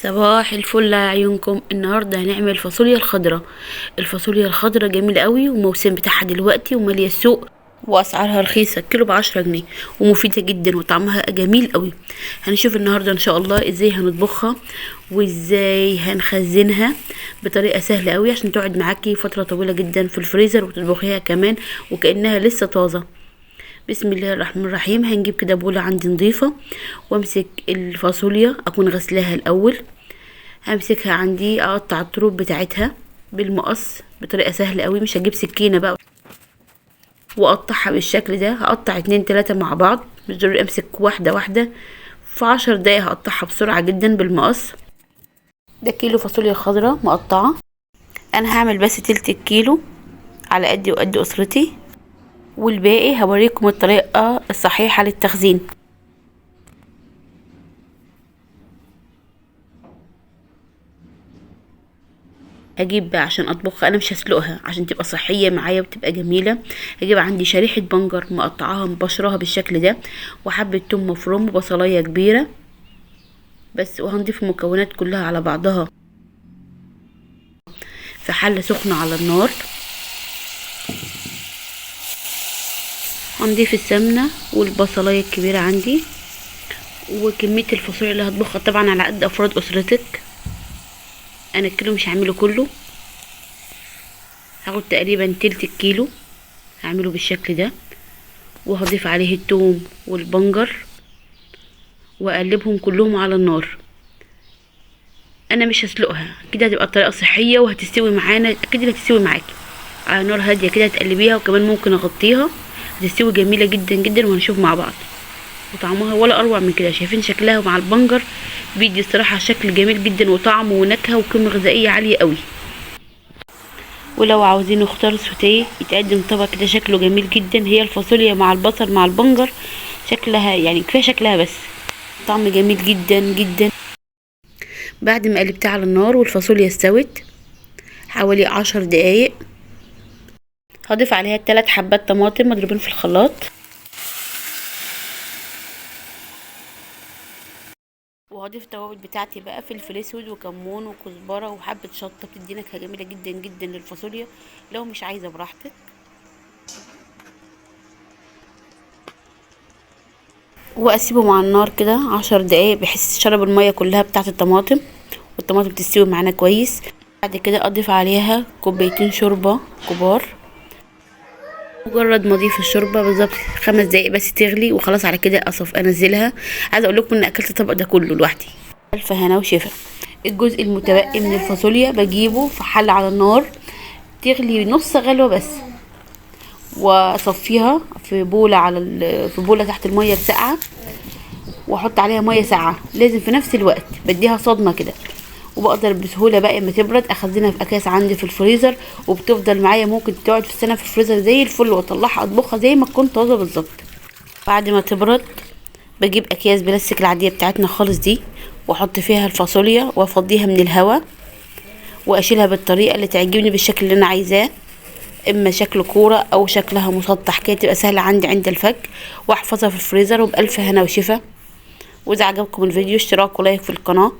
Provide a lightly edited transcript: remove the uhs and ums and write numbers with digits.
صباح الفل على عيونكم. النهارده هنعمل فاصوليا الخضراء. الفاصوليا الخضراء جميلة قوي وموسم بتاعها دلوقتي وماليه السوق واسعارها رخيصة، كيلو ب10 جنيه، ومفيدة جدا وطعمها جميل قوي. هنشوف النهارده ان شاء الله ازاي هنطبخها وازاي هنخزنها بطريقة سهلة قوي عشان تقعد معاكي فترة طويلة جدا في الفريزر وتطبخيها كمان وكانها لسه طازة. بسم الله الرحمن الرحيم. هنجيب كده بوله عندي نظيفة وامسك الفاصوليا، اكون غسلاها الاول. همسكها عندي اقطع الطروب بتاعتها بالمقص بطريقة سهلة قوي، مش هجيب سكينة بقى، واقطعها بالشكل ده. هقطع 2 3 مع بعض، مش ضروري امسك واحدة واحدة. في 10 دقايق هقطعها بسرعة جدا بالمقص. ده كيلو فاصوليا خضراء مقطعه، انا هعمل بس تلت الكيلو على قدي وقد اسرتي، والباقي هوريكم الطريقة الصحيحة للتخزين. هجيب بقى عشان اطبخها، انا مش هسلقها عشان تبقى صحية معايا وتبقى جميلة. هجيب عندي شريحة بنجر مقطعاها مبشراها بالشكل ده، وحبه توم مفروم وبصلايه كبيرة بس، وهنضيف المكونات كلها على بعضها في حله سخنة على النار. هنضيف السمنة والبصلايه الكبيرة عندي، وكمية الفاصوليا اللي هطبخها طبعا على قد افراد اسرتك. انا الكيلو مش هعمله كله، هاخد تقريبا تلت الكيلو هعمله بالشكل ده، وهضيف عليه التوم والبنجر واقلبهم كلهم على النار. انا مش هسلقها كده، هتبقى الطريقة صحية وهتستوي معانا، اكيد هتستوي معاكي على نار هادية كده. هتقلبيها وكمان ممكن اغطيها، هتستوي جميلة جدا جدا وهنشوف مع بعض. وطعمها ولا اروع من كده، شايفين شكلها مع البنجر بيدي الصراحة شكل جميل جدا وطعم ونكهه وقيمه غذائية عالية قوي. ولو عاوزين خضار سوتيه يتقدم طبق كده شكله جميل جدا. هي الفاصوليا مع البصل مع البنجر شكلها يعني كفاية شكلها بس، طعم جميل جدا جدا. بعد ما قلبتها على النار والفاصوليا استوت حوالي 10 دقايق، هضيف عليها 3 حبات طماطم مضروبين في الخلاط، وهضيف التوابل بتاعتي بقى فلفل اسود وكمون وكزبره وحبه شطه، بتدي نكهة جميلة جدا جدا للفاصوليا. لو مش عايزه براحتك. واسيبه مع النار كده 10 دقايق بحيث تشرب المية كلها بتاعه الطماطم والطماطم تستوي معانا كويس. بعد كده اضيف عليها 2 كوباية شوربة كبار. مجرد ما اضيف الشوربة بالظبط 5 دقايق بس تغلي وخلاص، على كده اصف انزلها. عايزه اقول لكم ان اكلت الطبق ده كله لوحدي. الف هنا وشفا. الجزء المتبقي من الفاصوليا بجيبه في حله على النار تغلي نص غلوه بس، واصفيها في بوله على في بوله تحت المية الساقعه، واحط عليها مية ساقعه لازم في نفس الوقت، بديها صدمة كده. وبقدر بسهولة بقى اما تبرد اخزنها في اكياس عندي في الفريزر، وبتفضل معايا ممكن تقعد في السنة في الفريزر زي الفل، واطلعها اطبخها زي ما تكون طازة بالظبط. بعد ما تبرد بجيب اكياس بلاستيك العادية بتاعتنا خالص دي، واحط فيها الفاصوليا وافضيها من الهواء، واشيلها بالطريقة اللي تعجبني بالشكل اللي انا عايزاه، اما شكل كورة او شكلها مسطح كده، تبقى سهلة عندي عند الفك، واحفظها في الفريزر. وبالف هنا وشفا. واذا عجبكم الفيديو اشتراك و like في القناة.